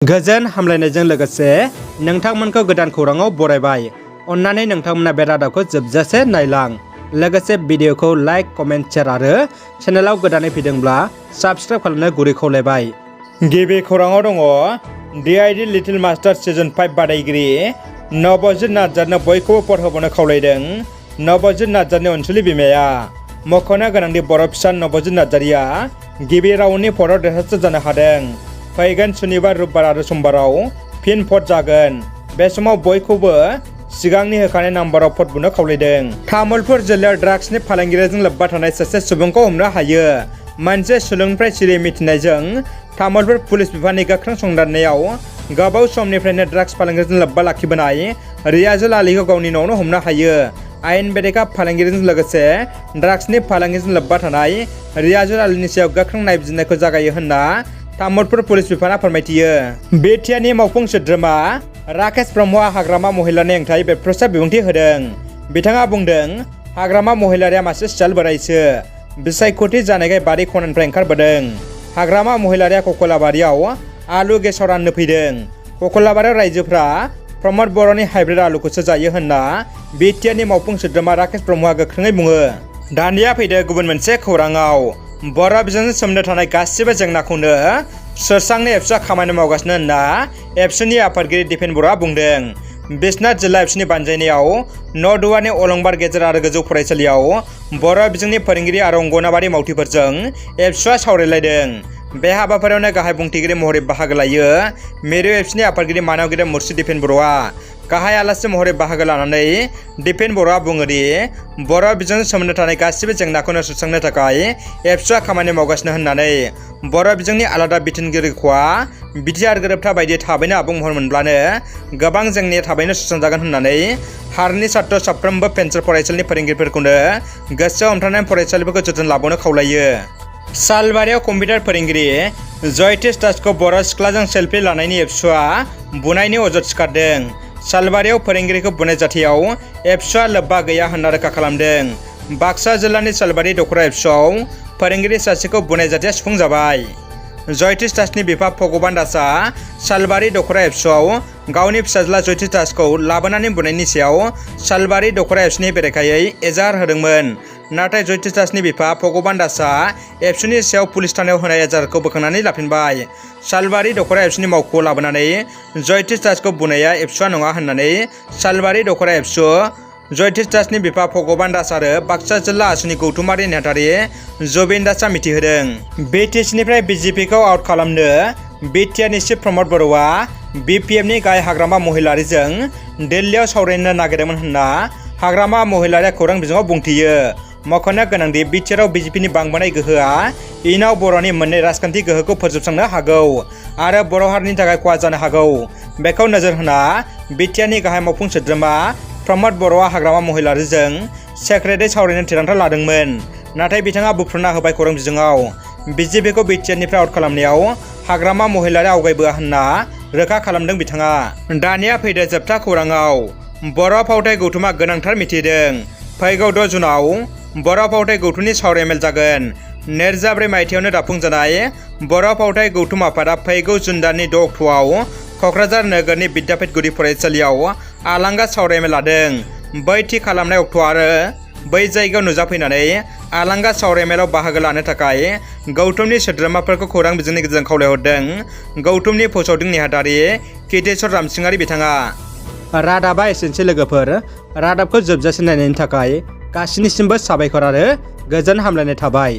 गोजोन हामलायनायजों लोगोसे नोंथांमोनखौ गोदान खौराङाव बरायबाय। अन्नानै नोंथांमोना बे रादाबखौ जोबजासे नायलां। लोगोसे भिडिअखौ लाइक, कमेन्ट, शेयार आरो चेनेलाव गोदानै फैदोंब्ला साबस्क्राइब खालामनो गुरै खावलायबाय। गिबि खौराङाव दङ DID लिटिल मास्टार सिजन 5 बादायगिरि नबजित नार्जारिनो बयखौबो भट होबावनो खावलायदों। नबजित नार्जारिनि अनसुलि बिमाया मख'नो गोनांदि बर' फिसा नबजित नार्जारिया गिबि राउन्डनि भटआव देरहासार जानो हादों। फैगोन सुनिबार, रबिबार आरो समबाराव फिन भट जागोन। बे समाव बयखौबो सिगांनि होखानाय नाम्बाराव भट बुनो खावलायदों। तामुलपुर जिल्लायाव ड्राग्सनि फालांगिरिजों लोब्बा थानाय सासे सुबुंखौ हमनो हायो। मोनसे सुलुंनिफ्राय सिरि मिथिनायजों तामुलपुर पुलिस बिफाननि गोख्रों संदाननायाव गोबाव समनिफ्रायनो ड्राग्स फालांगिरिजों लोब्बा लाखिबोनाय रियाजुल आलीखौ गावनि न'आवनो हमनो हायो। आयेन बेरेखा फालांगिरिजों लोगोसे ड्राग्सनि फालांगिजों लोब्बा थानाय रियाजुल आलीनि सायाव गोख्रों नायबिजिरनायखौ जागायो होनना तामुलपुर पुलिस बिफाना फोरमायथियो। बिटिआरनि मावफुं सोद्रोमा राकेश ब्रह्मआ हाग्रामा महिलानि हेंथायै बेरफ्रुसार बिबुंथि होदों। बिथाङा बुंदों, हाग्रामा महिलारिया मासे सियाल बोरायसो बिसायख'थि जानायखाय बारि खनानिफ्राय ओंखारबोदों। हाग्रामा महिलारिया ककलाबारियाव आलु गेसाव राननो फैदों। ककलाबारियाव रायजोफ्रा प्रमद बर'नि हाइब्रिद आलुखौसो जायो होनना बिटिआरनि मावफुं सोद्रोमा राकेश ब्रह्मआ गोख्रोङै बुङो। दानिया फैदो गुबुन मोनसे खौराङाव। बर' बिजोंजों सोमोन्दो थानाय गासिबो जेंनाखौनो सुस्रांनो एबसुआ खामानि मावगासिनो होनना एबसुनि आफादगिरि दिपेन बर'आ बुंदों। बिश्वनाथ जिल्ला एबसुनि बानजायनायाव न'दुवारनि अलंबार गेजेर आरो गोजौ फरायसालियाव बर' बिजोंनि फोरोंगिरि आरो अंगनाबारि मावथिफोरजों एबसुआ सावरायलायदों। बे हाबाफारियावनो गाहाय बुंथिगिरि महरै बाहागो लायो मिरु एबसुनि आफादगिरि मानवगिरि मुर्शि दिपेन बर'आ। गाहाय आलासि महरै बाहागो लानानै दिपेन बर'आ बुङोदि बर' बिजोंजों सोमोन्दो थानाय गासिबो जेंनाखौनो सुस्रांनो थाखाय एबसुआ खामानि मावगासिनो होननानै बर' बिजोंनि आलादा बिथोनगिरिखौआ बिटिआर गोरोबथा बायदियै थाबैनो आबुं महर मोनब्लानो गोबां जेंनाया थाबैनो सुस्रांजागोन होननानै हारनि सात्र साफ्रोमबो पेन्सिल फरायसालिनि फोरोंगिरिफोरखौनो गोसोआव हमथानाय फरायसालिफोरखौ जोथोन लाबावनो खावलायो। सालबारियाव कम्पिउटार फोरोंगिरि जयतिश दासखौ बर' सिख्लाजों सेलफि लानायनि एबसुआ बुनायनि अजद सिखारदों। सालबारियाव फोरोंगिरिखौ बुनाय जाथायाव एबसुआ लोब्बा गैया होनना रोखा खालामदों। बाक्सा जिल्लानि सालबारि दख'रा एबसुआव फोरोंगिरि सासेखौ बुनाय जाथाया सुफुंजाबाय। जयतिश दासनि बिफा भगबान दासआ सालबारि दख'रा एबसुआव गावनि फिसाज्ला जयतिश दासखौ लाबोनानै बुनायनि सायाव सालबारि दख'रा एबसुनि बेरेखायै एजाहार होदोंमोन। नाथाय जयतिश दासनि बिफा भगबान दासआ एबसुनि सायाव पुलिस थानायाव होनाय एजाहारखौ बोखांनानै लाफिनबाय। सालबारि दख'रा एबसुनि मावख'आव लाबोनानै जयतिश दासखौ बुनाया एबसुआ नङा होननानै सालबारि दख'रा एबसु, जयतिश दासनि बिफा भगबान दास आरो बाक्सा जिल्ला आसुनि गौथुमारि नेहाथारि जुबिन दासआ मिथिहोदों। बिटिसिनिफ्राय बिजेपिखौ आउट खालामनो बिटिआरनि चिफ प्रमद बर'आ बिपिएफनि गाहाय हाग्रामा महिलारिजों दिल्लीयाव सावरायनो नागिरदोंमोन होनना हाग्रामा महिलारिया खौरां बिजोङाव बुंथियो। मख'नो गोनांदि बिटिआरआव बिजेपिनि बांबोनाय गोहोआ इयुनाव बर'नि मोननै राजखान्थि गोहोखौ फोजोबस्रांनो हागौ आरो बर' हारिनि थाखाय खहा जानो हागौ। बेखौ नोजोर होना बिटिआरनि गाहाय मावफुं सोद्रोमा प्रमद बर'आ हाग्रामा महिलारिजों सेक्रेटै सावरायनो थिरांथा लादोंमोन। नाथाय बिथाङा बुफ्रुना होबाय खौरां बिजोङाव। बिजेपिखौ बिटिआरनिफ्राय आउट खालामनायाव हाग्रामा महिलारिया आवगायबोआ होनना रोखा खालामदों बिथाङा। दानिया फैदो जोबथा खौराङाव। बर' फावथाय गौथुमा गोनांथार मिथिदों। फैगौ 6 जुनाव बर' फावथाय गौथुमनि सावरायमेल जागोन। 2004 मायथाइयावनो दाफुंजानाय बर' फावथाय गौथुम आफादा फैगौ जुन दाननि 6 अक्ट'आव क'क्राझार नोगोरनि बिद्यापीठ गुदि फरायसालियाव आलांगा सावरायमेल लादों। बै थि खालामनाय अक्ट' आरो बै जायगायाव नुजाफैनानै आलांगा सावरायमेलाव बाहागो लानो थाखाय गौथुमनि सोद्रोमाफोरखौ खौरां बिजोंनि गेजेरजों खावलायहरदों। गौथुमनि फोसावदिं नेहाथारि कितेश्वर रामसिंहारि बिथाङा। रादाबा एसेनोसै लोगोफोर। रादाबखौ जोबजासिम नायनायनि थाखाय गासिनिसिमबो साबायखर आरो गोजोन हामलायनाय थाबाय।